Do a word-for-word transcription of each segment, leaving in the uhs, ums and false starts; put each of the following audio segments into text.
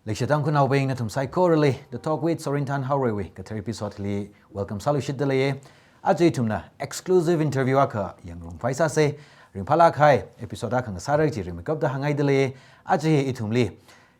Leishiya Tangkhulnaobing, nathum saikorali The Talk with Sorinthan Haorei wui kathar episode li welcome sāluishitdalei. Aja ithumna exclusive interview akha yangngarumphai sāsei. Ringphālāk kahai episode akha ngasāra kaji rimeikapta hānghaidalei. Aja hi ithumli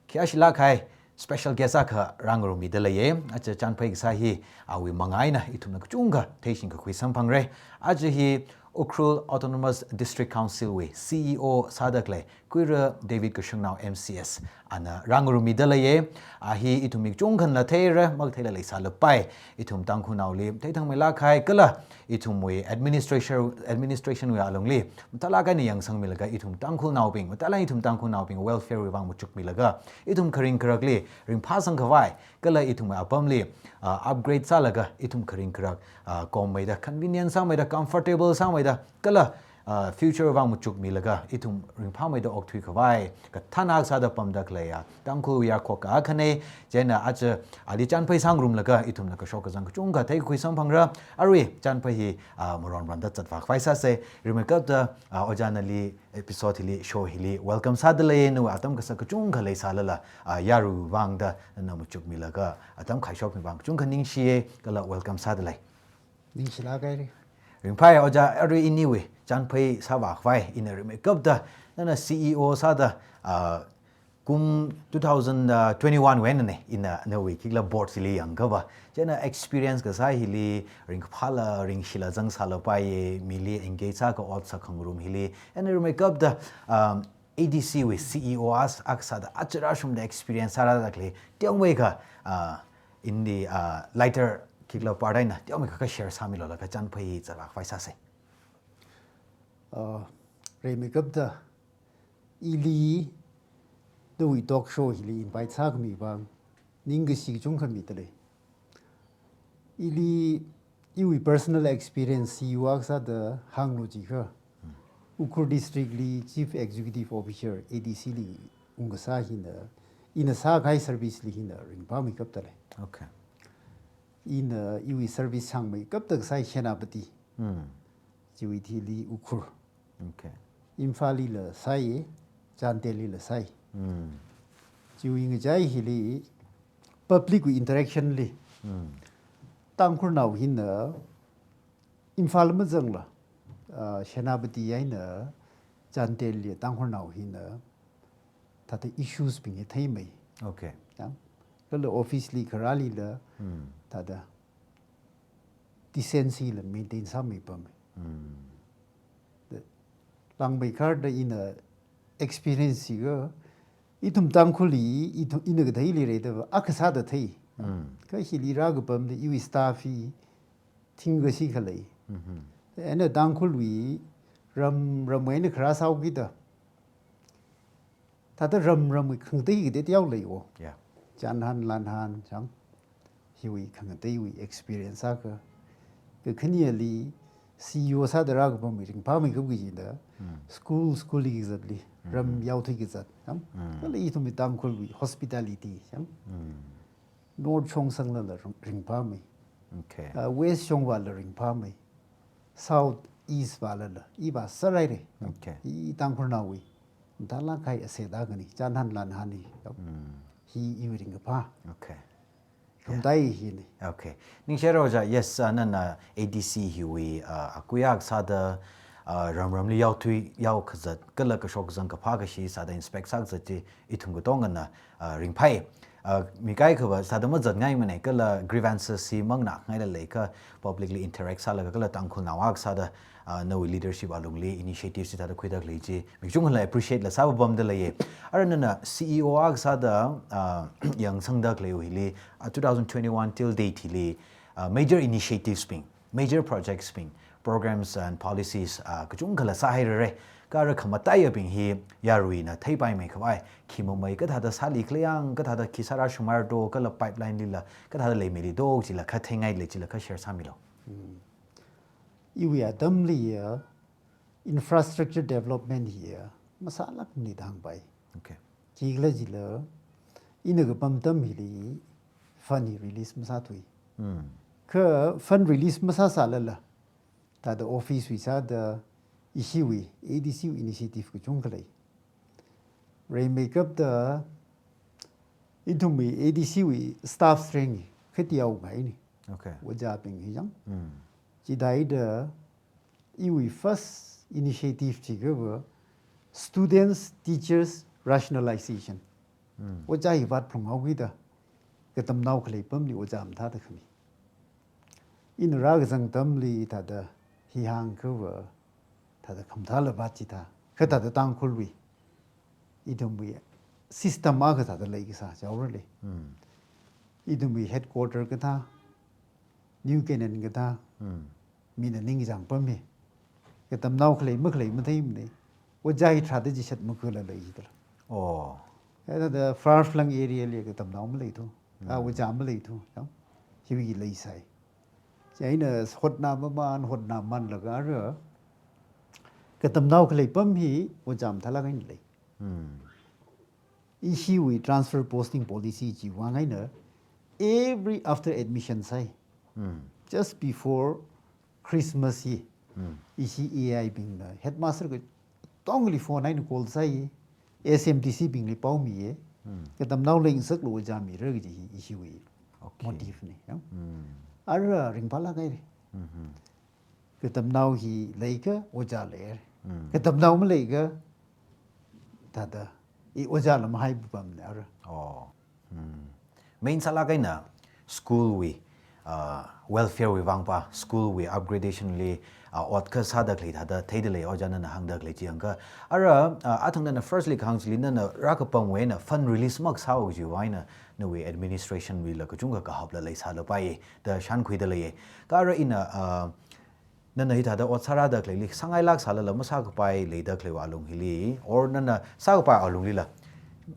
khayāshilāk kahai special guest akha rāngarummidalei. Aja chānphai kasā hi awui manga eina ithumna kachungkha theishingkakhui samphangra. Aja hi Ukhrul Autonomous District Council wui C E O sāda khalei Kuira David Kashangnao M C S ana rāngarummidalei. A hi ithum mi kachungkhana theira, makatheila leisālapai. Ithum Tangkhulnaoli theithangmeilāk kahai kala ithumwui administration, administration wui alungli mathālāk eina yangsangmilaga, ithum Tangkhulnaobing, mathālāk ithum Tangkhulnaobing welfare wui vang machukmilaga, ithum kharing kharakli ringphāsang khavai kala ithumwui apamli, ah, upgrade sālaga ithum kharing kharak, ah, kommeida, convenient sāmeida, comfortable sāmeida kala, ah, future vang machukmilaga ithum ringphāmeida okthui khavai kathānna sāda pamda khaleiya Tangkhul wui yarkhok akhana. Chieina aja ali chānphai sāngarumlaga ithumna kashok kazang kachungkha theikhui samphangra. Arui chānphai hi, ah, maronranda zatvākhavai sāsei. Rimeikapta, ah, ojā nali episode hili, show hili welcome sādalei. Nawui atam kasak kachungkha leisālala, ah, yarui vangda nana machukmilaga atam khaishokmi vang kachungkha ningshiya kala welcome sādalei. Ningshilāk haira. Ringphāya ojā, arui iniwui chānphai sāvākhavai ina rimeikapta nana C E O sāda, ah, kum two thousand twenty-one wui einana ina nawui khikhala board chili yangkapa. Chieina experience kasā hili ringkaphāla ringshila zangsālapaiya, mili engage sākha ot sākhangarum hili. Eina rimeikapta, um, A D C wui C E O as-, akha sāda aja rāshungda experience sārāda khalei teomeikha, ah, in the, ah, lighter khikhala part eina teomeikha kha share sāmilu laga chānphai hi zatvākhavai sāsei. Ah, rimeikapta ili nawui talk show hili invite sākhami vang ningkashi kachungkha midalei. Ili iwui personal experience C E O akha sāda hānglu jiakha, Ukhrul District li Chief Executive Officer A D C li ungkasā hina, ina sākahai service li hina ringphāmeikaptalei. Okay. Ina iwui service sangmeikapta kasā hi Senapati. Hmm. Chiwui thili Ukhrul. Okay. Imphalli la sāi, Chandelli la sāi. Hmm. Chiwui ngachai hili public wui interaction li. Hmm. Tangkhulnao hina Imphal mazangla, ah, Senapati eina Chandelli Tangkhulnao hina thāda issues bing hi theimei. Okay. Ya. Kala office li kharālila, hmm, thāda decency la maintain sāmeipamei. Hmm. Da, langmeikharda ina experience chiakha, ithum Tangkhulli, ithum ina katheili rāda, akha sāda thei. Mm. Kha hili rākapamda iwui staff hi thingkashi khalei. Mhm. Eina Tangkhulwui ram, ramwui eina kharā sāhaokida, thāda ram, ramwui khangatei katei teolei o. Yeah. Chānhan, lanhan, chang. Hiwui khangateiwui experience akha. Kakhaneli C E O sāda rākapamwui ringphāmeikap kajida, mm, school, school li kazatli, ram, mm, yaothui kazat, chang. Mm. Kala ithumwui Tangkhulwui hospitality, chang. Mm. North shong sanglala ring-, ringphāmei. Okay. Ah, West shongvāla ringphāmei. South, East vālala, iva sārai re. Okay. I Tangkhulnaowui mathālāk kahai asset akhani, chānhan lanhan hi. Mm. Hi iwui ringkaphā. Okay. Yeah. Khamtai hini. Okay. Ningshira ojā, yes, ah, nana A D C hiwui, ah, akui akha sāda, ah, ram ramli yaothui, yao kazat, kala kashok kazang kaphā kashi sāda inspect sākazat chi, ithum katongana, ah, ringphai. Ah, mi kaikhava sāda mazatngaimanei, kala grievances hi manganāngailala kha publicly interact sālaga kala Tangkhulnao akha sāda, ah, nawui leadership alungli initiative chi thāda khuida khalei chi mi kachungkhala appreciate la sāpapamda leiya. Ara nana C E O akha sāda, ah, yangsangda khaleiwui hili, ah, two thousand twenty-one till date hili, ah, major initiatives bing, major projects bing, programs and policies, ah, kachungkhala sāhairare. Kha ara khamataiyabing hi yaruina theipaimeikhavai, khi mamei kathāda sāli khala yang, kathāda khi sārāshungmara do, kala pipeline lila kathāda leimeili do, chila kha theingailei, chila kha share sāmilu. Hmm. Iwui atamliya, infrastructure development hiya masālākmani da hāngpai. Okay. Khikhala jila, ina kapam atam hili fund hi release masāthui. Hmm. Kha fund release masāsālala, thāda office wui sāda, ishiwui, A D C wui initiative kachungkha lei. Rimeikapta Ithumwui A D C wui staff strength hi khatiyao ngaini. Okay. Ojābing hi yang. Mm. Chithāda iwui first initiative chikhava students teachers rationalization. Mm. Ojā hi vātphalunghaokida katamnao khalei pamli ojā mathāda khami. Ina rākazang atamli thāda hi hāngkhava thāda khamathāla vātchithā. Kha thāda Tangkhulwui ithumwui system akha thāda leikasā chaorale. Mm. Ithumwui headquarter kathā, New Canaan kathā, Mm. mina ningchāng pam hi. Katamnao khalei makhalei matheimana. Ojā hi tharāda chishat makhuila lei jidala. Oh. Thāda far flung area li katamnao maleithu. Ka ojā maleithu. Yang. Hiwui leisai. Chieina hotna maman, hotna manlaga ara katamnao khalei pam hi ojā mathālāk eina lei. Mm. Ishiwui transfer posting policy chiwui vang eina every after admission sāi. Mm. Just before Christmas hi. Mm. Ishi A I bingna headmaster katongli phone eina call sāi. S M D C bingli pao miya. Mm. Katamnao leingasaklu ojā mira kaji hi ishiwui Okay. motive na. Yang. Mm. Ara ringphālāk haira. Mm-hmm. Katamnao hi leikha ojā leira. Mm. Katamnao maleikha thāda i ojāla mahaibu pamna ara. Oh. Mm. Main sālāk eina school wui, uh, welfare wui vangva, school wui upgradation li, uh, ot kasāda khalei thāda theida lei ojā nana hāngda khalei chi hāngkha. Ara, uh, athang nana first li kahāng chili nana rākapamwui eina fund release makasāo kajiwui eina nawui administration wuila kachungkha kahapla leisālapai da shānkhuida lei. Kha ara ina, uh, nana hithāda ot sārāda khaleili sāngailāk sālala masākapai leida khaleiwui alung hili, or nana sākapai alunglila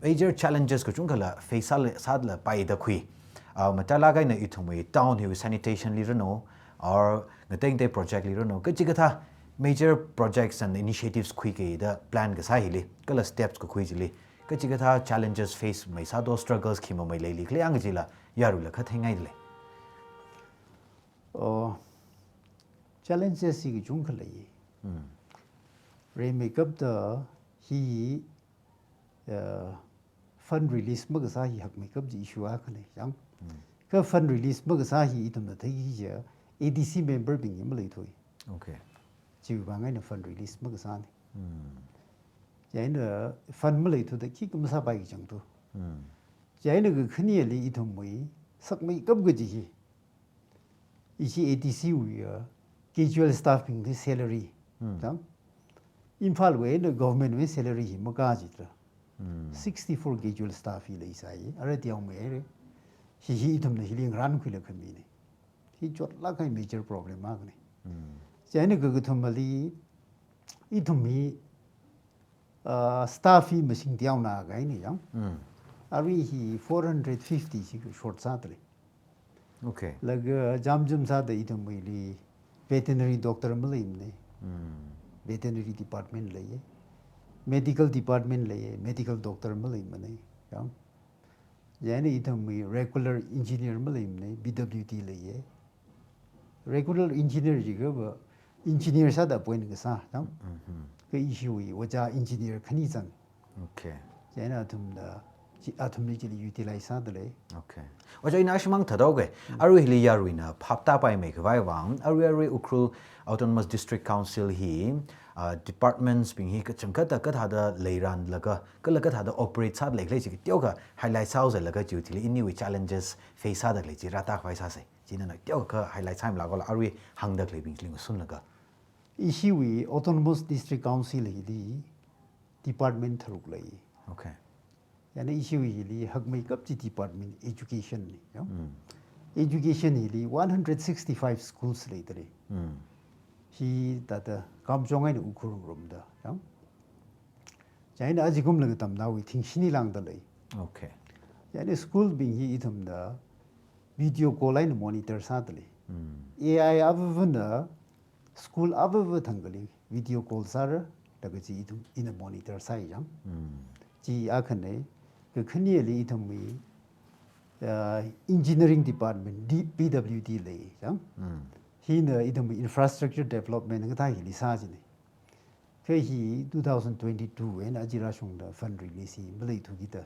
major challenges kachungkhala face sāla, sālapai da khui. Uh, matailāk eina ithumwui town hiwui sanitation li ranu, or ngatei ngatei project li ranu, kachikathā major projects and initiatives khuikida plan kasā hili, kala steps kakhui chili, kachikathā challenges face maisādo, struggles khi mamei leili khala yang kajila yaruila kha theingaida lei. Oh, challenges hi kachungkha lei. Mm. Rimeikapta hi, uh, fund release makasā hi hakmeikap chi issue akhana yang. Mm. Kha fund release makasā hi ithumna theiki kaja A D C member bing hi maleithui. Okay. Chiwui vang eina fund release makasāna. Mm. Chieina fund maleithuda khikha masāpai kachangthu. Mm. Chieina kakhaneli ithumwui sakmeikap kaji hi ishi A D C wui, uh, casual staff bingli salary. Mm. Chang? Imphalwui eina government wui salary hi makā jitra. Mm. Sixty-four casual staff hi leisai. Ara teomeira. Hi hi ithumna hili ngarānkhuilaga khamina. Hi chotlāk kahai major problem akhana. Mm. Chieina kakathumali ithum hi, uh, staff hi mashing teonao kahaina yang. Mm. Arui hi four hundred fifty chi short sāda lei. Okay. Laga jamjam sāda ithumwuili veterinary doctor maleimana. Mm. Veterinary department leiya. Medical department leiya. Medical doctor maleimana. Yang. Chieina ithumwui regular engineer maleimana. P W D leiya. Regular engineer jikhava engineer sāda appoint kasā. Yang. Mm-hmm. Kha ishiwui ojā engineer khani zang. Okay. Chieina athumda, chi, athumli chili utilize sāda lei. Okay. Ojā ina ashimang thāda okay. Arui hili yaruina phaptāpaimei khavai vang, arui arui Ukhrul Autonomous District Council hi, uh, departments bing hi kachangkhatta kathāda leiranlaga, kala kathāda operate sāda lei khalei chi teokha highlight sāhaosa laga chiwui thili iniwui challenges face sāda khalei chi rātākhavai sāsa. China na teokha highlight sāmilākla arui hāngda khaleibing chili ngasunlaga. Ishiwui Autonomous District Council hili department tharuk lei. Okay. Chieina ishiwui hili hakmeikap chi department education na, ya. Mm. Education hili one hundred sixty-five schools leida lei. Mm. Hi thāda kamchong eina Ukhrul ngarumda, ya. Chieina ajikumla katamnaowui thingshini lāngda lei. Okay. Chieina school bing hi ithumna video call eina monitor sāda lei. Mm. A I avāvana school avāva thangkhali video call sāra, laga chi ithum ina monitor sāi yang. Mm. Chi akhana, kakhaneli ithumwui, uh, engineering department, D-, P W D lei yang. Mm. Hina ithumwui infrastructure development kathā hili sā jina. Kha hi two thousand twenty-two eina aja rāshungda fund release hi maleithukida.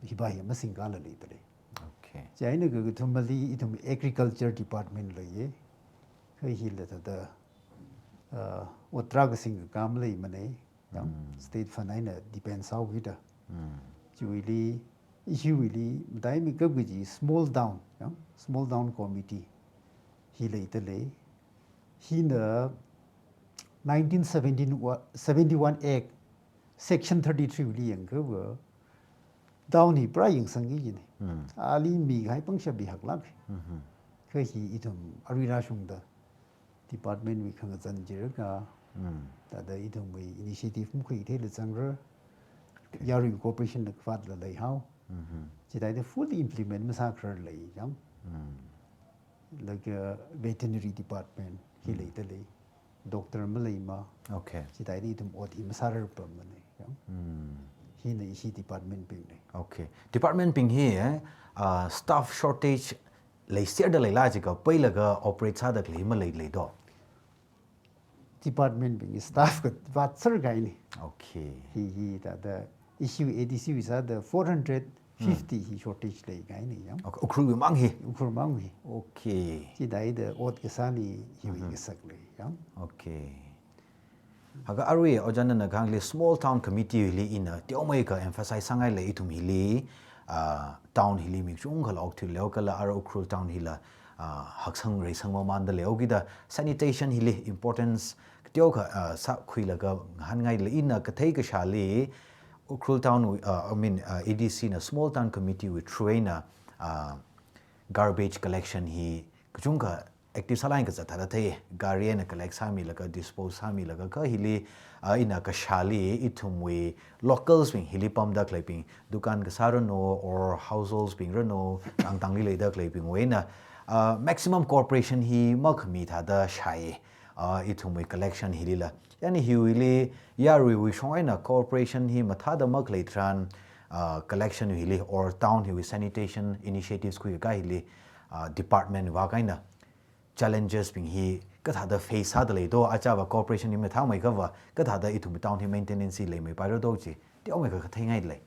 Hiva hi masingkala leidalei. Okay. Chieina kakathumali ithum agriculture department leiya. Kha hila thāda, uh, ot tarākha singkakā maleimanei. Yang state fund eina depend sāhaokida. Chiwuili, ishiwuili, mataimei kapkaji small town, yang small town committee hi leidalei. Hina nineteen seventeen wa-, seventy-one Act, Section thirty-three wuili yangkhavai, town hi pura yangsangki jinei. Ali mikahai pangshap hi haklāk. Kha hi ithum arui rāshungda department wui khangazan jilaga, thāda ithumwui initiative makhuitheila zangra, yarui corporation na khavātla leihao. Chithāda fully implement masākharar lei yang. Laga veterinary department hi leidalei. Doctor maleima. Okay. Chithāda ithum ot hi masārarpamanei yang. Hina ishi department bingnei. Okay. Department bing hi, eh, uh, staff shortage leiserda leila jiakha peilaga operate sāda khalei maleilei do? Department bing staff kavāt sārkahainei. Okay. Hi, hi, thāda issue A D C wui sāda four hundred fifty hi shortage leikahainei yang. Okay, Ukhrulwui mang hi. Ukhrul mang hi. Okay. Chithāda ot kasāli hiwui kasak lei yang. Okay. Haka arui ojā nana kahāngli small town committee hili ina teomeikha emphasize sāngailei ithum hili, ah, town hili mi kachungkhala okthuilei kala ara Ukhrul town hila, ah, haksang reisang mamānda leihaokida sanitation hili importance kateokha, ah, sākhuilaga ngahānngailei ina kathei kashāli Ukhrul town wui, ah, I mean, ah, A D C na small town committee wui through eina, ah, garbage collection hi kachungkha active sālāk eina kazat thāda thei, gari eina collect sāmilaga, dispose sāmilaga, kha hili, ah, ina kashāli ithumwui locals bing, hili pamda khaleibing, dukan kasā ranu, or households bing ranu, tangtangli leida khaleibingwui eina, ah, maximum cooperation hi makhami thāda shāi, ah, ithumwui collection hilila. Chieina hiwuili yaruiwui shong eina cooperation hi mathāda makhalei tharan, ah, collection hili, or town hiwui sanitation initiatives khuikahai hili, ah, department vākahai eina challenges bing hi kathāda face sāda lei do, achāva cooperation hi mathāmeiakhava, kathāda ithum town hi maintenance hi leimeipaira do chi, teomeikha katheingailei.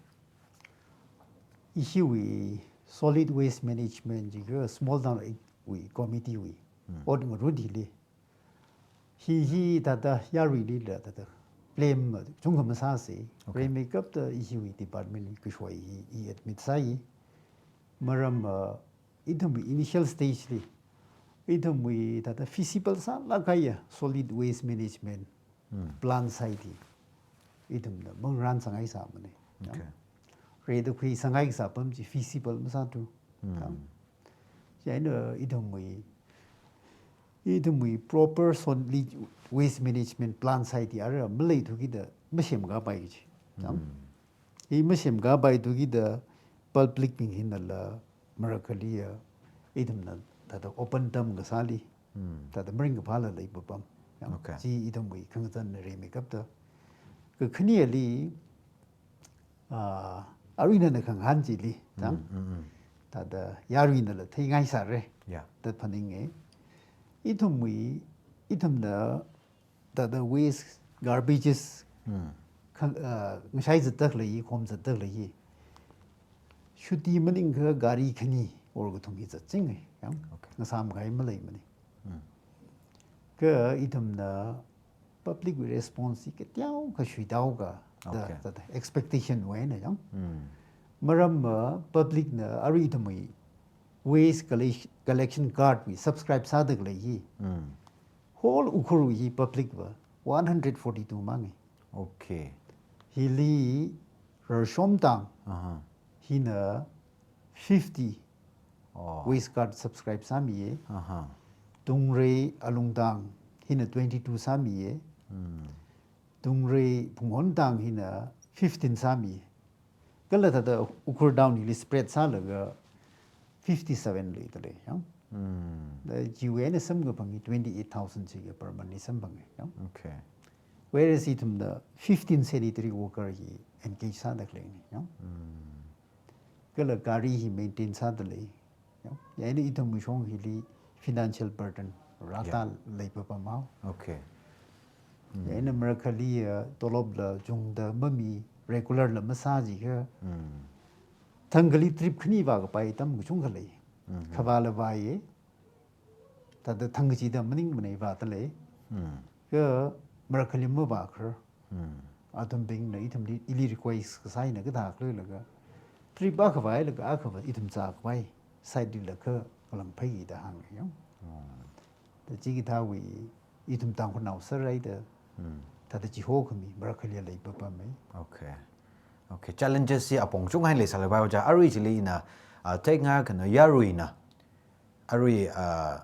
Ishiwui solid waste management jiakha small town wui committee wui ot ngarut hili. Hi, hi thāda yaruilila thāda blame kachungkha masāsei. Okay. Rimeikapta ishiwui department kashoi hi, i admit sāi. Maram, uh, ithumwui initial stage li, ithumwui thāda feasible sālāk kahaiya solid waste management plan sāhaida ithumna mangrān sāngaisāmanei. Okay. Reida khuisāngai kasā apam chi feasible masāthu. Chieina ithumwui, ithumwui proper solid waste management plan sāhaida ara maleithukida masemkapai kaji. Hi masemkapaithukida public bing hinala marakhaliya ithumna thāda open dump kasāli, thāda maringkaphāla leipapam. Yang, okay, chi ithumwui khangazan rimeikapta. Kakhaneli, ah, arui nana khangahān chili, thāda yaruinala theingaisāra. Yeah. Thāda phaninge. Ithumwui, ithumna thāda waste, garbages, khang-, ah, ngashai zatda khalei, khom zatda khalei. Shuti maningakha gari khani or kathum hi zatchinge, yang. Okay. Ngasāmkahai maleimanei. Kha ithumna public response hi kateokha shuihaoakha, thāda, okay, thāda expectation wui eina, yang. Maram, ah, public na arui ithumwui waste collec-, collection card wui subscribe sāda khalei hi. Whole Ukhrul hi public va one hundred forty-two mangi. Okay. Hili Rarshom tang hina fifty waste card subscribe sāmiye. Tungrei Alungtang hina twenty-two sāmiye. Tungrei Phunghon tang hina fifteen sāmiye. Kala thāda Ukhrul town hili spread sālaga fifty-seven leidalei, yang. Da chiwui eina samkaphang hi twenty-eight thousand chi ka per month li samphanga, yang. Okay. Whereas ithumna fifteen sanitary worker hi engage sāda khaleina, yang. Kala gari hi maintain sāda lei, yang. Chieina ithumwui shong hili financial burden rāda leipapamhao. Okay. Chieina marakhali, ah, tolopla chungda mami, regularla masā jiakha. Thangkhali trip khani vākapai atam kachungkha lei. Khavāla vāya. Thāda thangkachida maningmanei vāda lei. Kha marakhali mavākhar. Athumbingna ithumli, ili request kasā eina kathā khaleilaga, trip akha vālaga akha vā ithum zākapai site lila kha kalam phei da hānga. Da chikathāwui ithum Tangkhulnao sārai da, thāda chihokhami marakhali lei papamei. Okay. Okay. Challenges hi apong chunghaina leisālala bai ojā, arui chili ina, ah, take ngaikhana yaruina, arui, ah,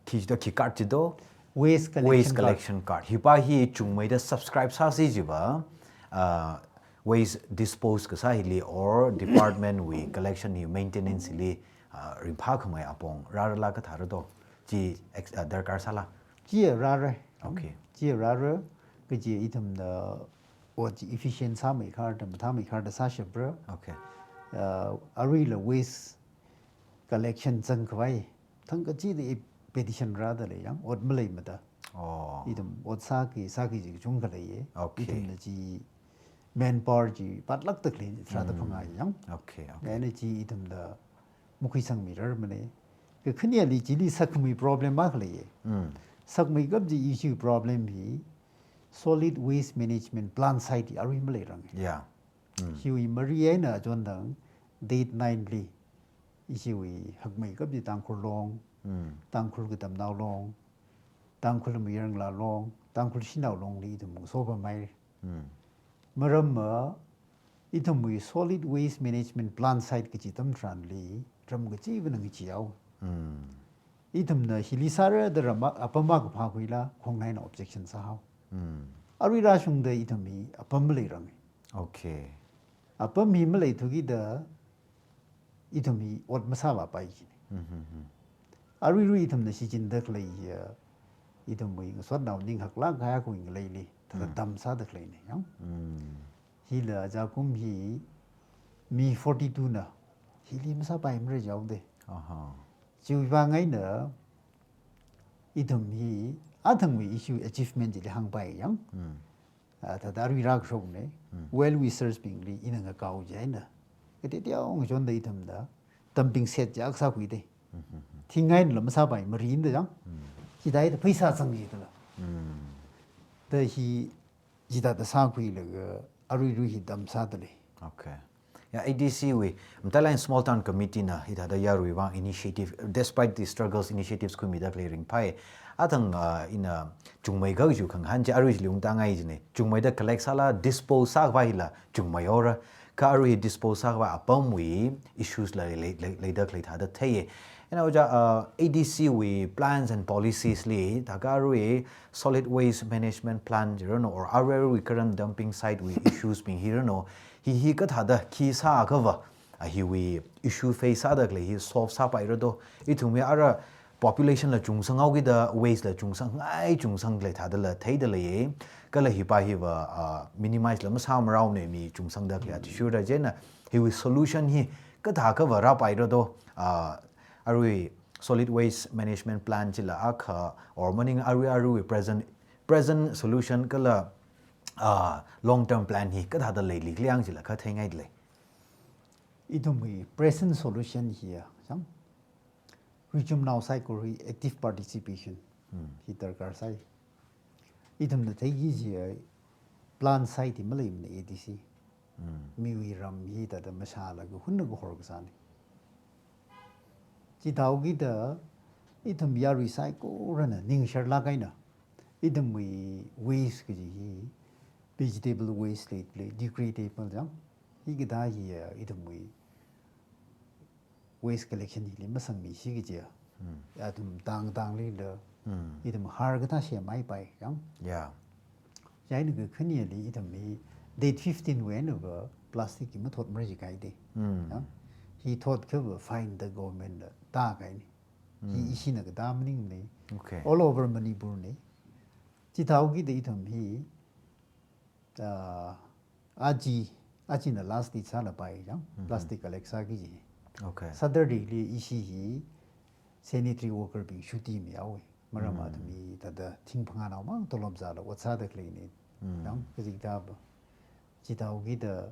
khi jido, khi card jido? Waste collection card. Waste collection card. Hipa hi chungmeida subscribe sāsi jiva, ah, waste dispose kasā hili or department wui collection hi maintenance hili, ah, ringphākhamei apong rārala kathāra do? Chi ex-, ah, darkar sāla? Chi rāra. Okay. Chi rāra, kaji ithumna ot chi efficient sāmeikharda, mathāmeikharda sāshapra. Okay. Ah, aruila waste collection zangkhavai thangkachida i petition rāda lei yang, ot maleimada. Oh. Ithum ot sāki, sāki chi kachungkha leiya. Okay. Ithumna chi manpower chi patlākda khalei tharāda phangā yang. Okay, okay. Eina chi ithumna makhuisangmirarmanei. Kakhaneli chili sakmei problem akha leiya. Sakmeikap chi issue problem hi solid waste management plant site hi arui maleiranga. Yeah. Hiwui mari eina chondang date nine li ishiwui hakmeikap chi Tangkhul Long, Tangkhul Katamnao Long, Tangkhul Mayarngalā Long, Tangkhul Shanao Longli ithum sopamhai. Maramva ithumwui solid waste management plant site kachi atam tharanli ram kachiva̱na ngacheihao. Ithumna hili sāra da ram a-, apam makaphākhuila khongnaina objection sāhao. Arui rāshungda ithum hi apam maleiranga. Okay. Apam hi maleithukida ithum hi ot masāvāpai kajina. Aruirui ithumna shichinda khalei hiya, ithumwui ngasotnao ning haklāk kahai akhawui ngaleili thāda dam sāda khaleina yang. Hila ajakum hi mi forty-two na hili masāpaimara jihaoda. Aha. Chiwui vang eina ithum hi athangwui issue achievement chili hāngpai yang. Ah, thāda arui rākashokna. Well wishers bingli ina ngakao chieina, kateoteonga chonda ithumda dumping site chi akha sākhuida. Thingngainala masāpai, marinda yang. Chithāda pheisā zangki dala. Da hi chithāda sākhuilaga aruirui hi dam sāda lei. Okay. Ya, A D C wui, matailak eina Small Town Committee na hithāda yaruiwui vang initiative, despite the struggles, initiatives khuimida khalei ringphāi. Athang, ah, ina chungmei kaji khangahān chi arui chili ungtāngai jina. Chungmeida collect sāla, dispose sākhavai hila chungmeihaora. Kha arui dispose sākhavai apamwui issues la lei, lei, leida khalei thāda theiya. Eina ojā, ah, A D C wui plans and policies li, thākha arui solid waste management plan jirano, or aruirui current dumping site wui issues bing hirano, hi hi kathāda khi sāakhava, ah, hiwui issue face sāda khalei hi solve sāpaira do? Ithumwui ara population la chungsanghaokida waste la chungsangngai chungsang khalei thādala theida leiya. Kala hipa hiva, ah, minimize la masāmaraona, mi chungsangda khalei athishurda. Chieina hiwui solution hi kathākhava rāpaira do? Ah, arui solid waste management plan chila akha, or maning arui arui present, present solution kala, ah, long term plan hi kathāda leili khala yang chila kha theingaida lei. Ithumwui present solution hiya, chang, richumnao saikorali active participation hi darkar sai. Ithumna theiki kajiya plant site hi maleimana A D C. Miwui ram hi thāda mashālaga hunna kahor kasāna. Chithāhaokida ithum yarui saikorana ningsharlāk eina, ithumwui waste kaji hi, vegetable waste lei, lei, degradable chang, hikathā hiya ithumwui waste collection hili masangmishi kajiya. Athum tang tanglila, ithum har kathā semhaipai yang. Yeah. Chieina kakhaneli ithum hi date fifteen wui einava plastic hi mathotmara jikahaida. Yang. Hi thotkhava fine da government na tākahaina. Hi ishina kathā maningmana. Okay. All over Manipur na. Chithāhaokida ithum hi, ah, aja, ajana last date sālapai yang, plastic collect sāki kaji. Okay. Saturday li ishi hi sanitary worker bing chutti mihaowa. Maram athum hi thāda thing phangānao mang tolop zāla ot sāda khaleina. Yang, kajikathāva. Chithāhaokida,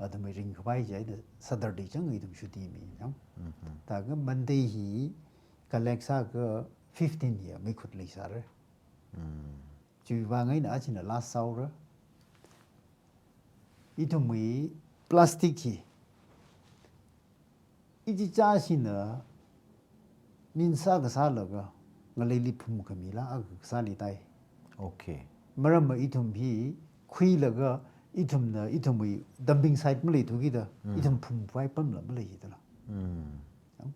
Athumwui ringkhavai chieina Saturday chang ithum shuti mi, yang. Mhm. Thākha Monday hi collect sākha fifteen hi meikhut leisāra. Mm. Chiwui vang eina achina last sāhaora. Ithumwui plastic hi ichichāshina min sākasā laga ngaleili phumkhamila akha kasāli tai. Okay. Maramva ithum hi khuilaga ithumna ithumwui dumping site maleithu kida, mm, ithum phumkhavai pamla malei hithāla. Mm. Yang?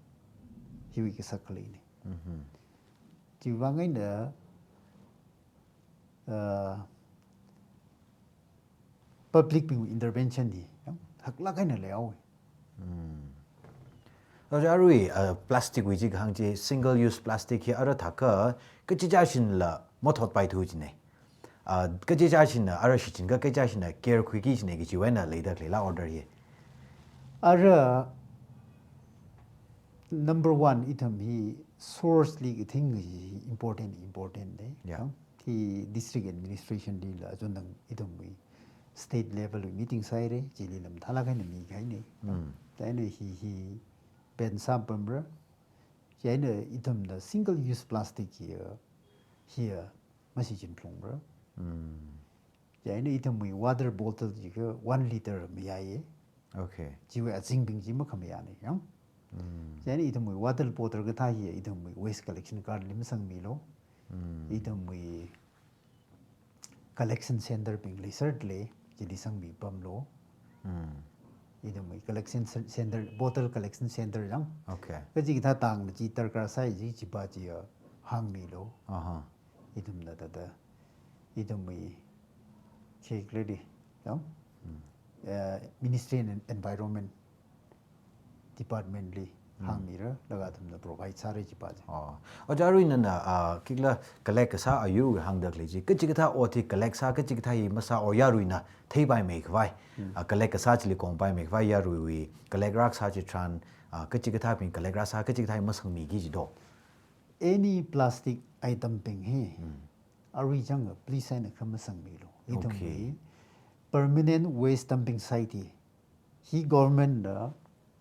Hiwui kasak khaleina. Mhm. Chiwui vang eina, uh, public bing intervention hi, yang, haklāk eina leihaowa. Hmm. Ojā arui, uh, plastic wui chi kahāng chi single use plastic hi ara thākha, kachichāshinla mathotpaithu jina. Uh, kachichāshinna ara shichin kha kachichāshinna care khuiki jina kajiwui eina leida khaleila order hi. Ara number one ithum hi source li kathing hi important, important da. Yeah. Yang? Hi district administration lila, achon dang ithumwui state level wui meeting sāhaira, chilila mathālāk eina mikahaina. Mm. Chieina hi, hi ban sāpamra. Chieina ithumna single use plastic hi, hi mashichin phalungra. Mm. Chieina ithumwui water bottle jiakha one liter mayāya. Okay. Chiwui azingbing chi makhamayāna, yang. Mm. Chieina ithumwui water bottle kathā hi ithumwui waste collection card li masangmilu. Mm. Ithumwui collection center bing leisālala, chili sangmi pamlu. Mm. Ithumwui collection cen-, center, bottle collection center, yang. Okay. Kachikathā tangna chi darkar sāi chi, chipa chi, uh, hāngmilu. Aha. Ithumna thāda, ithumwui, chi khalei di, yang? Hmm. Eh, Ministry and Environment Department li, hmm, hāngmira, laga athumna provide sāra chipa chi. Oh. Ojā arui nana, ah, khikhala collect kasā ayur hāngda khalei chi, kachikathā ot hi collect sā, kachikathā hi masā, o yaruina theipaimei khavai. Hmm. Ah, collect kasā chili kongpaimei khavai yaruiwui, collect rākasā chitharan, ah, kachikathābing collect rāsā, kachikathā hi masangmiki jido. Any plastic item bing hi, hmm, arui chang please eina kha masangmilu. Okay. Ithumwui permanent waste dumping site hi, hi government na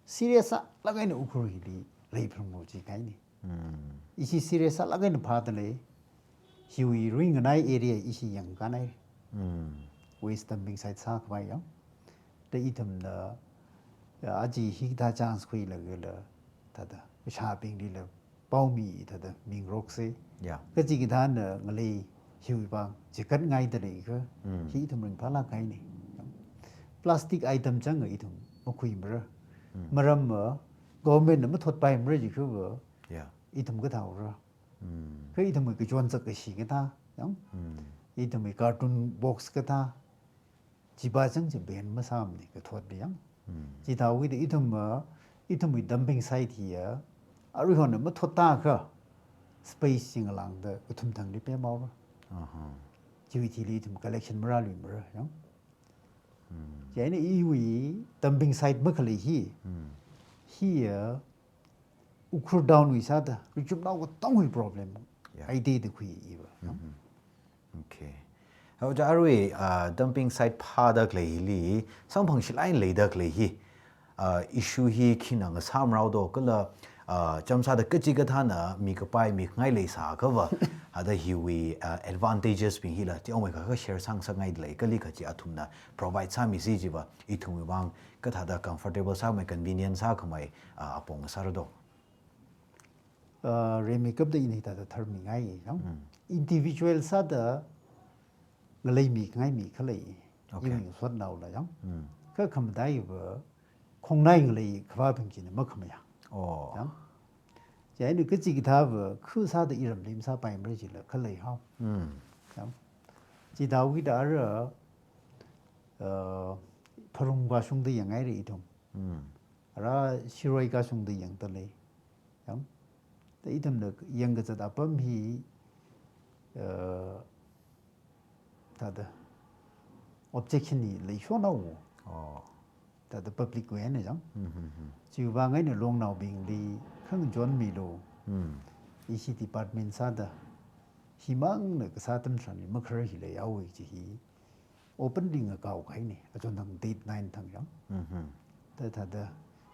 serious sālāk eina Ukhrul hili leiphalunglu jikahaina. Hmm. Ishi serious sālāk eina phāda lei, hiwui ringnai area ishi yangkhanai. Hmm. Waste dumping site sākhavai, yang. Da ithumna, ya, aja hikathā chance khuilagala, thāda, leishabinglila paomi thāda mingaroksa. Ya. Kachikathāna ngalei hiwui vang chikatngaida leikha, mm, hi ithum ringphālāk kahaina. Plastic item chang ithum makhuimara. Mm. Maramva, government na mathotpaimara jiakhava, ya, ithum kathāhaora. Mm. Kha ithumwui kachon chak kashi kathā, yang? Mm. Ithumwui carton box kathā, chipa chang chi ban masāmana kathotli, yang. Hmm. Chithāwuida ithum, uh, ithumwui dumping site hi, uh, aruihon mathot tākha space chi ngalāngda kathum thangli pemhaora. Aha. Chiwui thili ithum collection marāluimara, yang. Hmm. Chieina iwui dumping site makhalei hi. Hmm. Hi, uh, Ukhrul town wui sāda, richumnao katongwui problem. Yeah. Aidida khui iva. Mhm. Okay. Ojā arui, ah, dumping site phāda khalei hili, samphang shilāk eina leida khalei hi, ah, issue hi khina ngasāmrao do, kala, ah, chānjam sāda kachikathāna mikapai mingai leisākhava, thāda hiwui, ah, advantages bing hila, teomeikha kha share sāngasakngaida lei, kali kachi athumna provide sāmisi jiva, ithumwui vang, kathāda comfortable sāmei, convenient sākhamei, ah, apong sāra do. Uh, rimeikapta ina hithāda tharmingai, yang? Mm. Individual sāda ngalei mingai mi khalei, okay, iwui sotnaola, yang? Mm. Kha khamataiva khongnai ngalei khavābing china makhamayā. Oh. Yang? Chieina kachikathāva khu sāda iramli masāpaimara jila khalei hao. Mm. Yang? Chithāwuida ara, uh, Pharung vāshungda yangngaira ithum. Mm. Ara Shirui kashungda yangda lei. Yang, da ithumna yangkazat apam hi, uh, thāda objection hi leishonao. Oh. Thāda public wui eina, yang. Hmm, hmm, hmm. Chiwui vang eina longnaobingli khangachonmilu. Hmm. Ishi department sāda, himangna kasā atam tharanli makharar hi leihaowa kaji hi open ring a kau kahaina, achon thang date nine thang yang. Mhm. Thāda, thāda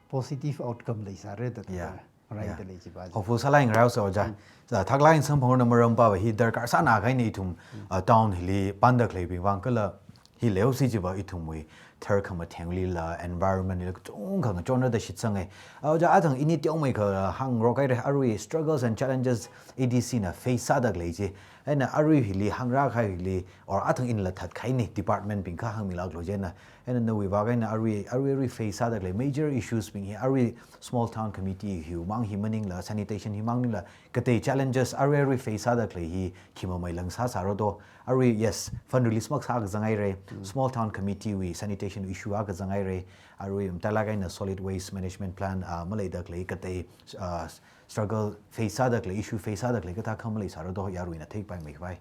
positive outcome leisāra da, yeah, thāda rai, yeah, da lei chiva. Hopeful sālai ngarao so ja. Mm. Sa thaklak eina samphangna maram pava hi darkar sāna kahaina ithum, mm, ah, town hili panda khaleibing vang kala hi leosi chiva ithumwui tharkhamathengli la, environment li la kachungkha ngachonra da shitsanga. Aja athang ini teomeikha hāngrok haira, arui struggles and challenges A D C na face sāda khalei chi. Eina arui hili hāngra kahai hili, or athang inla thatkahaina department bingkha hāngmilāklu jina. Eina nawui vang eina arui, arui, arui face sāda khalei major issues bing hi, arui small town committee hiwui mang hi maningla, sanitation hi maningla, katei challenges arui, arui face sāda khalei hi khi mamei lang sāsāra do. Arui, yes, fund release makasā kazang haira. Mm. Small town committee wui sanitation issue a kazang haira. Arui matailak eina solid waste management plan, ah, maleida khalei katei, ah, struggle face sāda khalei, issue face sāda khalei kathā kha maleisāra do, yaruina theipaimeikhavai.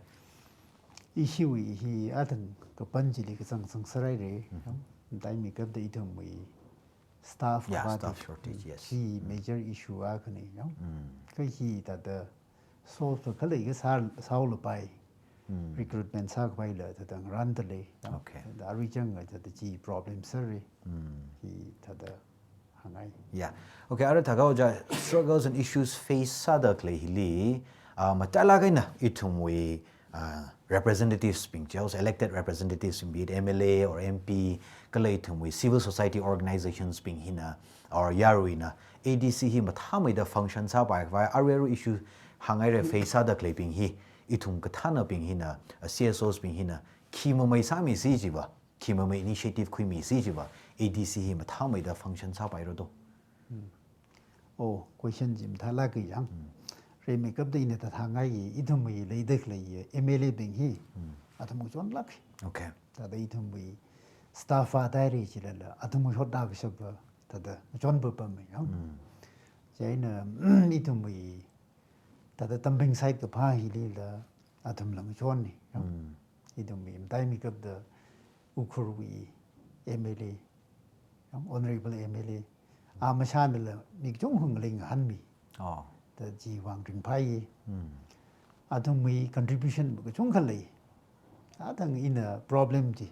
Issue hi athang kapan chili kazang zangsāra haira. Mhm. Mataimeikapta ithumwui staff, yeah, kavāt staff shortage, yes. Hi, mm, major issue akhana, no? Mm. Kha hi thāda solve khalei kasā, sālapai. Mm. Recruitment sākapaila thāda ngaranda lei, no? Okay. Thāda arui chang thāda chi problem sāra. Mm. Hi thāda hāngngai. Yeah. Okay, ara thākha ja struggles and issues face sāda khalei hili, ah, matailak eina ithumwui, ah, representatives bing, chao, elected representatives bing, be it M L A or M P, kala ithumwui civil society organizations bing hina, or yaruina, A D C hi mathāmeida function sāpaikhavai, arui, arui issue hānghaira face sāda khaleibing hi, ithum kathānabing hina, ah, C S Os bing hina, khi mamei sāmisi chiva, khi mamei initiative khuimisi chiva, A D C hi mathāmeida function sāpaira do. Hmm. Oh, question chi mathālāka yang. Hmm. Rimeikapta ina thāda hāngngai, ithumwui leida khalei M L A bing hi, hmm, athum ngachonlāk. Okay. Thāda ithumwui staff a thāda rai chilala, athum ngachonda kashapa, thāda ngachon papam yang. Hmm. Chieina, ithumwui thāda Tamping side kaphā hilila athumla ngachonna, yang. Mm. Ithumwui mataimeikapta Ukhrulwui M L A, yang, Honorable M L A. A mashānala mi kachungkha ngalei ngahānmi. Oh. Thāda chiwui vang ringphai. Mm. Athumwui contribution kachungkha lei. Athang ina problem chi.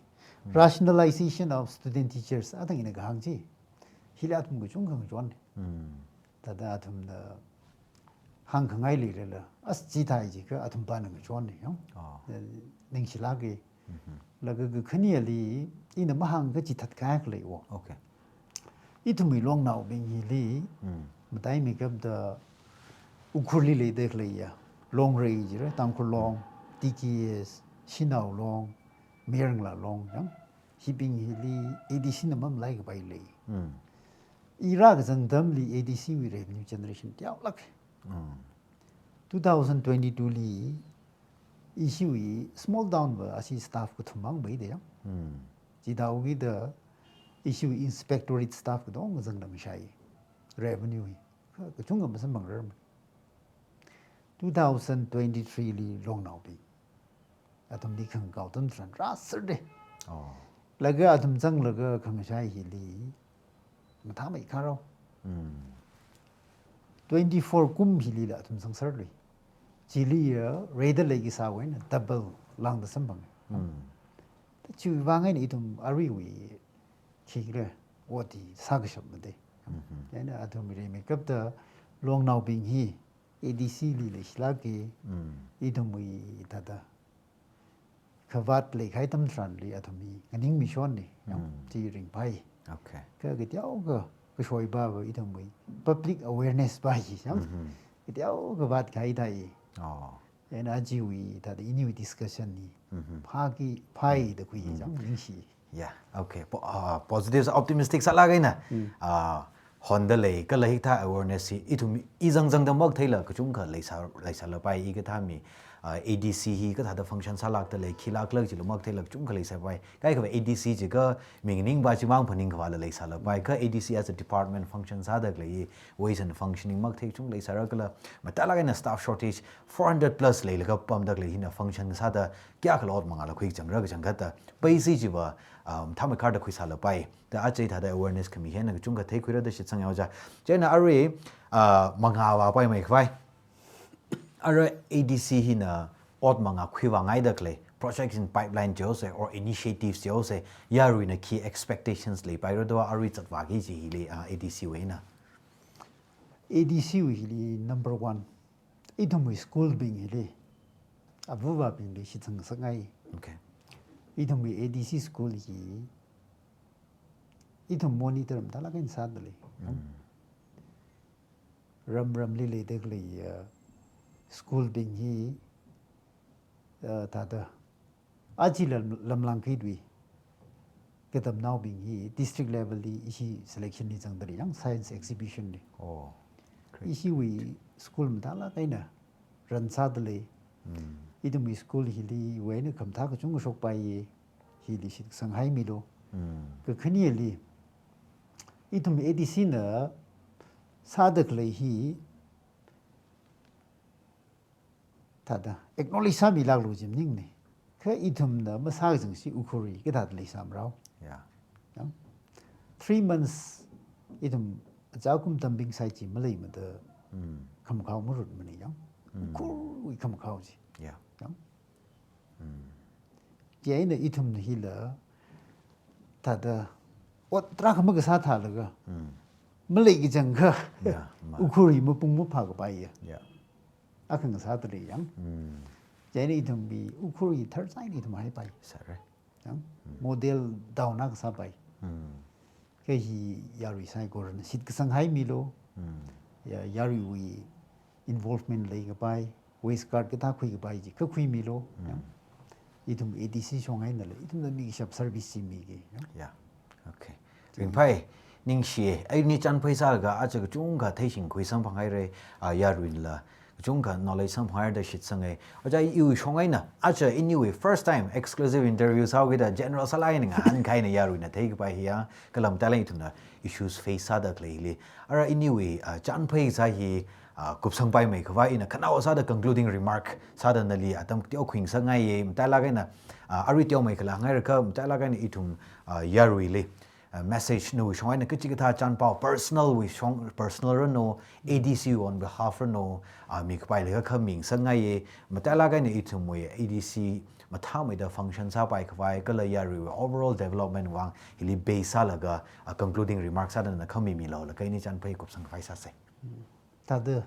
Mm. Rationalization of student teachers. Athang ina kahāng chi. Hila athum kachungkha ngachon. Mm. Thāda athumna hāngkhangai leilala, as chithāi chi kha athum pana ngachonna, yang. Ah. Eh, ningshilāka. Mhm. Laga kakhaneli, ina mahāngkachithei khalei wo. Okay. Ithumwui Longnaobing hili, mm, mataimeikapta Ukhrulli leida khaleiya Longrei jira, Tangkhul Long, T K S, Shanao Long, Mayarangla Long, yang. Hibing hili A D C na mamalaikapai lei. Mm. Ira kazang atamli A D C wui revenue generation teolāk. Mm. Two thousand twenty-two li ishiwui small town va ashi staff kathum mang bai de yang. Mm. Chithāwuida ishiwui inspectorate staff katonga zanglangsai. Revenue hi. Ka-, kachungkha masamphangrarmana. Two thousand twenty-three li Longnaobing athumli khangakao atam tharan rāser de. Oh. Laga athum zanglaga khangashai hili mathāmeikharao. Mm. Twenty-four kum hilila athum zangserlui. Chiliya reida leikasāwui eina double lāngda samphanga. Mm. Chiwui vang eina ithum aruiwui khikhala ot hi sākashapma de. Mhm. Chieina athum rimeikapta Longnaobing hi A D C li leishilāka, mm, ithumwui thāda khavāt leikahai atam tharanli athum hi nganingmishonna, yang, mm, chi ringphai. Okay. Kha kateokha kashoipa va ithumwui public awareness pa hi, yang. Mhm. Kateokha vātkahai thai. Oh. Chieina achiwui thāda iniwui discussion hi, mhm, phāki, phāi, mm, da khui, mm, yang, ningshi. Yeah, okay. Po-, ah, positive, optimistic sālāk eina. Mm. Ah, honda lei, kala hikathā awareness hi ithum i zangzangda maktheila kachungkha leisā, leisālapai, i kathā mi, ah, A D C hi kathāda function sālākda lei, khilākla chila maktheila kachungkha leisāpai. Kaikhava A D C chi kha mi nganingpa chimang phaningkhavāla leisālapai. Kha A D C as a department function sāda khalei, ways and functioning makthei kachungkha leisāra kala, matailāk eina staff shortage, four hundred plus leilaga pamda khalei hina function sāda kayākhala ot mangāla khuikachangra kachangkhatta. Paisi chiva, um, mathāmeikharda khuisālapai. Da aja thāda awareness khami hi eina kachungkha theikhuira da shitsanga oja. Chieina arui, uh, mangā vāpaimei khavai. Ara A D C hina ot mangā khuivāngaida khalei, projects in pipeline chihaose or initiatives chihaose, yaruina khi expectations leipaira do, arui zatvāki kaji hili, ah, A D C wui eina? A D C wui hili number one, ithumwui school bing hili, avāva̱bingli shitsang ngasakngai. Okay. Ithumwui A D C school hi, ithum monitor mathālāk eina sādalei. Mm. Ram ramli leidalei, uh, school bing hi, uh, thāda, aja lam, lamlang kidwi katamnaobing hi district level li ishi selection li zangdalei, yang science exhibition li. Oh, great. Ishiwui school mathālāk eina run sādalei. Mm. Ithumwui school hili wui eina khamathā kachungkha shokpai, hili shitsanghaimilu. Mm. Kakhaneli, ithum A D C na sādalei hi, thāda acknowledge sāmilāklu kaji maningmana. Kha ithumna masākazang chi Ukhrulli kathāda leisāmarao. Yeah. Yang? Three months ithum achakum tambing sai chi maleimada, mm, khamakhao marutmana yang. Mm. Ukhrulwui khamakhao chi. Yeah. Yang? Mm. Chieina ithumna hila thāda ot tarākha makasā thālaga, mm, maleikachangkha, yeah, ma. Ukhrulwui mapung maphākapai ya. Yeah. Akha ngasādalei yang. Mm. Chieina ithumwui Ukhrulwui tharzai eina ithum haipai. Sāra. Yang? Mm. Model town akha sāpai. Mm. Kha hi yarui saikorana shitkasang haimilu. Mm. Ya, yaruiwui involvement leikapai, waste card kathā khuikapai chi khuimilu. Mm. Yang? Ithum A D C shong einala, ithumna mikashap service chi miki. Yang? Yeah. Okay. Ringphai, ningshi, eina chānphai sālaga aja kachungkha theishingkhui samphanghaira, ah, yaruinala kachungkha knowledge samphanghaira da shitsangai. Ojā, iwui shong eina, aja iniwui first time exclusive interview sāhaokida general sālāk eina ngahānkahaina yaruina theikapai hiya, kala matailāk eina ithumna issues face sādaleili. Ara iniwui, ah, chānphai kasā hi, ah, kupsangpaimei khavai ina khanaowa sāda concluding remark sāda nali atam teokhui ngasakngaiya, matailāk eina, ah, arui teomeikhala ngairakha, matailāk eina ithum, ah, yaruili, ah, message nawui shong eina kachikathā chānpao personal wui shong, personal ranu, A D C on behalf ranu, ah, mikapai leiakha kha mingasakngaiya, matailāk eina ithumwui A D C mathāmeida function sāpai khavai, kala yaruiwui overall development vang hili base sālaga, ah, concluding remark sāda na khami milu, laga ini chānphai kupsangkhavai sāsa. Thāda,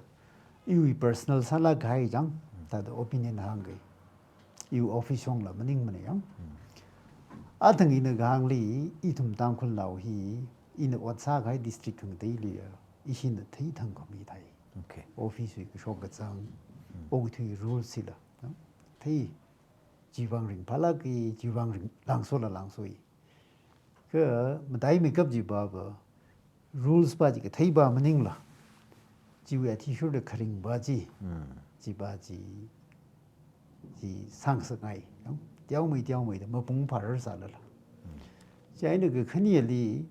iwui personal sālāk kahai chang, thāda opinion hāngkei. Iwui office shongla maningmana yang. Mm. Athang ina kahāngli, ithum Tangkhulnao hi, ina ot sākahai district khangateili, ishina theithang khami thai. Okay. Office wui kashok kazang, mm, okathui rules chila, no? Thei, chiwui vang ringphālāka, chiwui vang ring, langsola langsoi. Kha mataimeikap chiva va, rules va chi kathei va maningla, chiwui athishurda kharing va chi, mm, chiva chi, chi sāngasakngai, yang? Teomei, teomeida mapung phārar sālala. Mm. Chieina kakhaneli,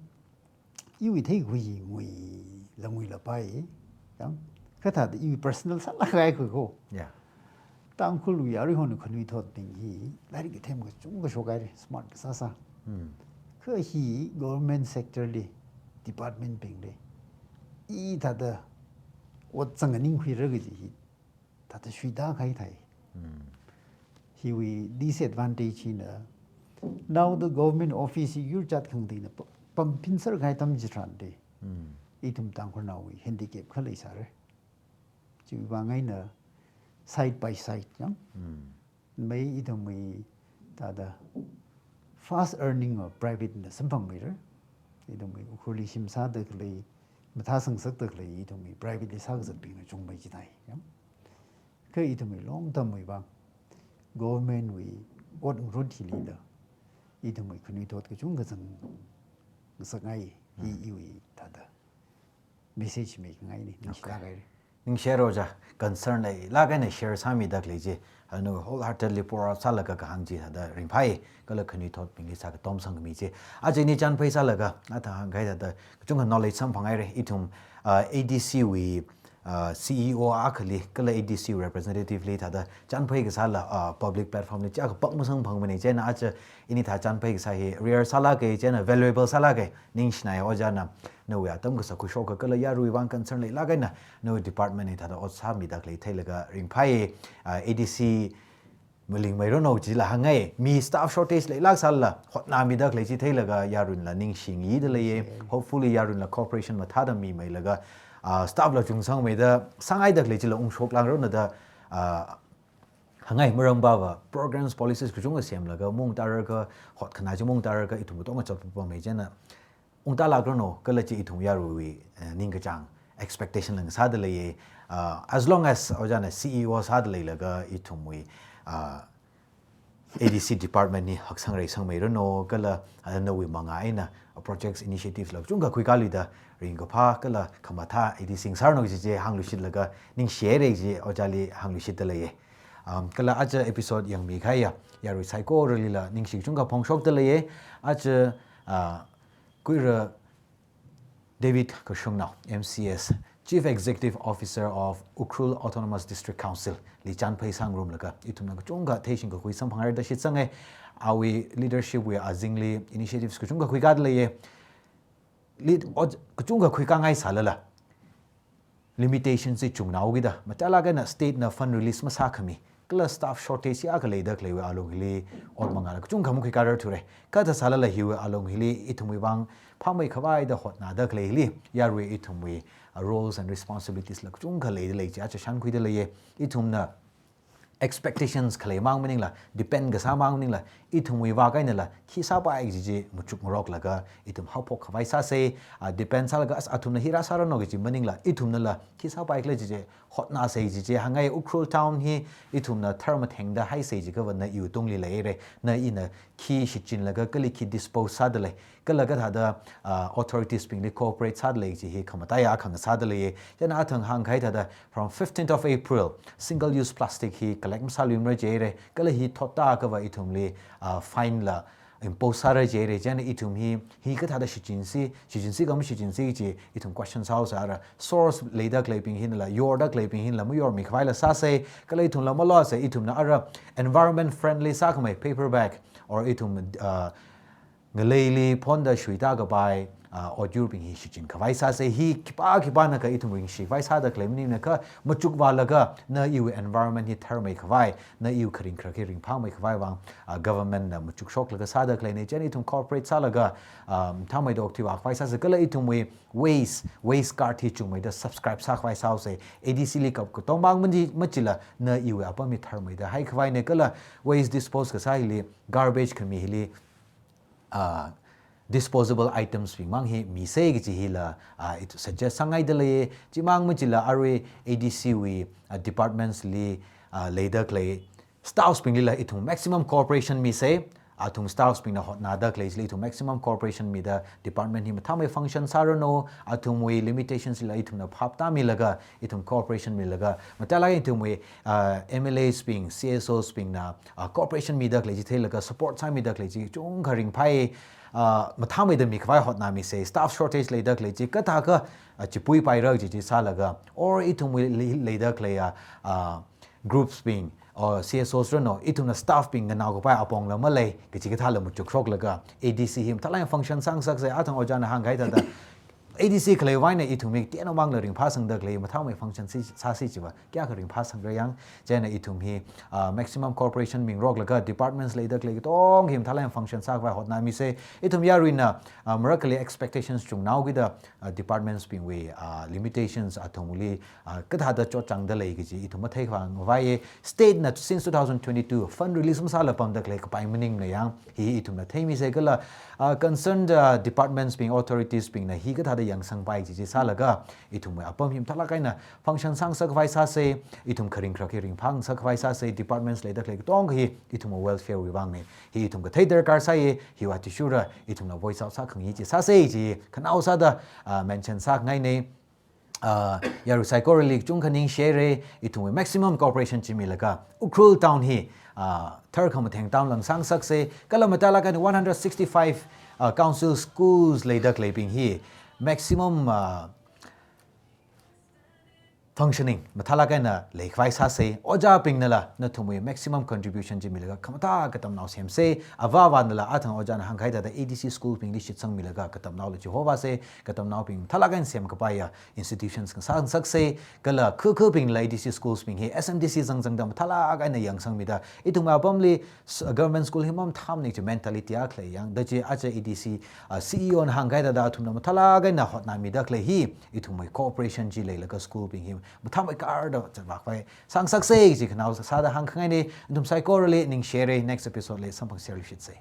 iwui theikhui hi nguila nguilapai, yang? Kha thāda iwui personal sālāk kahai khui ko. Yeah. Tangkhulwui aruihon khanuithotbing hi lairik kathem kachungkha shokhaira, smart kasāsā. Hmm. Kha hi government sector li, department bingli, i thāda ot zang nganingkhuira kaji hi, thāda shuida kahai thai. Hmm. Hiwui disadvantage hina, naoda government office hi yur jat khangateina pa-, pamphinser kahai atam chitharan de. Hmm. Ithum Tangkhulnaowui handicap kha leisāra. Chiwui vang eina side by side, yang? Hmm. Mai ithumwui thāda fast earning or private na samphangmeira. Ithumwui Ukhrulli shim sāda khalei, mathāsang sāda khalei, ithumwui private li sākazatbingna chungmei chithai, yang? Kha ithumwui long term wui vang, government wui ot ngarut hilila, ithumwui khanuithot kachungkha zang ngasakngai, hi, hmm, iwui thāda message mikhangaina, okay, ningshilāk haira. Ningshi ojā, concern leilāk eina share sāmida khalei chi, anu wholeheartedly pour out sālaga kahāng chi thāda ringphai, kala khanuithotbingli sākatom sangkhami chi. Aja ini chānphai sālaga, athang hāngkahai thāda, kachungkha knowledge samphanghaira, ithum, ah, A D C wui, ah, C E O akhali, kala A D C representative li thāda, chānphai kasāla, ah, public platform li, chiyākha pak masamphangmana, chieina aja ini thā chānphai kasā hi, rare sālāka, chieina valuable sālāka, ningshinai ojāna, nawui atam kasā khuishok akha kala yaruiwui vang concern leilāk eina, nawui department hi thāda ot sāmida khalei theilaga ringphai, ah, A D C Malingmeiranu chila hāngngai. Mi staff shortage leilāksālala, hotnāmida khalei chi theilaga yaruila ningshida leiya. Hopefully yaruila cooperation mathāda mimeilaga, ah, staff la chungsangmeida, sāngaida khalei chila ungshoklākranu da, ah, hāngngai. Maramva programs, policies kachungkha semlaga, maungtārarkha, hotkhanā chi maungtārarkha, ithum katonga chotpapamei chieina. Ungtālākranu, kala chi ithum yaruiwui, eh, ningkachāng expectation lang sāda leiya. Ah, as long as ojāna C E O sāda leilaga ithumwui, ah, A D C department hi haksang reisangmeiranu, kala, ah, nawui mangā eina, ah, projects, initiatives la kachungkha khuikāluida ringkaphā kala khamathā A D C ngasāranu kaji chi hāngluishitlaga ningshihaira kaji ojāli hāngluishitda leiya. Um, kala aja episode yangmikahaiya yarui saikoralila ningshi kachungkha phongshokda leiya. Aja, ah, Kuira David Kashungnao, M C S, Chief Executive Officer of Ukhrul Autonomous District Council, li chānphai sāngarumlaga, ithumna kachungkha theishingkakhui samphanghaira da shitsanga. Awui leadership wui azingli initiatives kachungkha khuikāda leiya. Lead, ot, kachungkha khuikāngai sālala, limitation chi chungnaokida, mathālāk eina state na fund release masākhami, kala staff shortage ya khalei da khaleiwui alung hili, ot mangāla kachungkha makhuikārar thura. Kathā sālala hiwui alung hili, ithumwui vang phāmeikhavai da hotnāda khalei hili, yarui ithumwui, uh, roles and responsibilities la kachungkha leida lei chi aja shānkhuida leiya. Ithumna expectations khalei mang maningla, depend kasā mang maningla, ithumwui vak einala khi sāpai kaji chi machukngaroklaga, ithum haophokkhavai sāsa. Ah, depend sālaga, as athumna hi rāsāranu kaji maningla, ithumnala khi sāpai khala kaji chi hotnāsa kaji chi hāngngai. Ukhrul town hi ithumna tharmathengda haisa kaji kha va nawui tungli leira. Na ina khi shichinlaga kali khi dispose sāda lei, kala kathāda, ah, authorities bingli cooperate sāda lei kaji hi khamataiya akha ngasāda leiya. Chieina athang hāngkahai thāda, from fifteenth of April, single use plastic hi collect masāluimara jihaira, kala hi thotda kha va ithumli, ah, fine la impose sāra jihaira. Chieina ithum hi, hi kathāda shichinsi, shichinsi kha mashichinsi kaji ithum question sāhaosāra. Source leida khaleibing hinala, yorda khaleibing hinala, mayormikhavaila sāsa, kala ithumla malosa, ithumna ara environment friendly sākhamei paper bag, or ithum, ah, ngaleili phonda shuida kapai, ah, otyurbing hi shichinkhavai sāsa. Hi khipā khipāna kha ithum ringshikhavai sāda khalei maningna kha, machukvālaga nawui environment hi tharmeikhavai, nawui kharing kharak hi ringphāmeikhavai vang, ah, government na machukshoklaga sāda khaleina. Chieina ithum cooperate sālaga, ah, mathāmeida okthuivākhavai sāsa, kala ithumwui waste, waste card hi chungmeida subscribe sākhavai sāhaosa. A D C li kap katong mang mandi machila nawui apam hi tharmeida haikhavaina, kala waste dispose kasā hili, garbage khami hili, ah, disposable items bing mang hi misa kaji hila, ah, ithum suggest sāngaida lei. Chimang machila arui A D C wui, ah, departments li, ah, leida khalei staffs binglila ithum maximum cooperation misa. Athum staffs bingna hotnāda khalei chili ithum maximum cooperation mida, department hi mathāmei function sāranu, athumwui limitations la ithumna phaptāmilaga, ithum cooperation milaga, mathālāk eina ithumwui, ah, M L As bing, C S Os bingna, ah, cooperation mida khalei chi theilaga, support sāmida khalei chi chungkha ringphāi. Ah, mathāmeida mikhavai hotnāmisa. Staff shortage leida khalei chi kathākha, ah, chipuipaira kaji chi sālaga, or ithumwui lei-, leida khalei, ah, ah, groups bing, or C S Os ranu, ithumna staff bing nganaokapai apongla malei, kachikathāla machukshoklaga, A D C hi mathālāk eina function sāngasaksa. Athang ojāna hāngkahai thāda, A D C khaleiwui eina ithum hi teno mangla ringphāsangda khalei, mathāmei function si, sāsi chiva, kayākha ringphāsangra yang. Chieina ithum hi, ah, maximum cooperation mingaroklaga, departments leida khalei katong hi mathālāk eina function sākhavai hotnāmisa. Ithum yaruina, ah, marakhali expectations chungnao kida, ah, departments bingwui, ah, limitations athumli, ah, kathāda chotchāngda lei kaji ithum matheikhavai ngavaiya. State na since two thousand twenty-two fund release masāla pamda khalei kapai maningna yang, hi ithumna theimisa kala, ah, concerned, ah, departments bing, authorities bingna hi kathāda yangsangpai kaji chi sālaga, ithumwui apam hi mathālāk eina function sāngasakhavai sāsa, ithum kharing kharak hi ringphāngasakhavai sāsa, departments leida khalei katong hi ithumwui welfare wui vangna. Hi ithum kathei darkar sāya, hiwui athishurda ithumna voice out sākhangai chi sāsa chi khanao sāda, ah, mention sāngaina. Ah, yarui saikorali kachungkha ningshihaira, ithumwui maximum cooperation chi milaga, Ukhrul town hi, ah, tharkhamatheng town la sāngasaksa, kala mathālāk eina one hundred sixty-five, ah, council schools leida khaleibing hi maximum, ah, functioning mathālāk eina leikhavai sāsei. Ojābingnala nathumwui maximum contribution chi milaga khamathā katamnao semsei. Avāvānala athang ojāna hāngkahai thāda A D C school bingli shitsangmilaga katamnaoli chihovāsei. Katamnaobing mathālāk eina semkapaiya institutions ngasā ngasaksei. Kala kha khabingla A D C schools bing hi S M D C zangzangda mathālāk eina yangsangmida, ithumwui apamli s-, government school hi mamathā maning chi mentality akha lei. Yangda chi aja A D C, ah, C E O na hāngkahai thāda athumna mathālāk eina hotnāmida khalei hi, ithumwui cooperation chi leilaga school bing hi mathāmeikharda zatvākhavai sāngasaksei kaji khanao sāda hāngkhangaina. Nathum saikorali ningshire, next episode li samphangserluishitsei.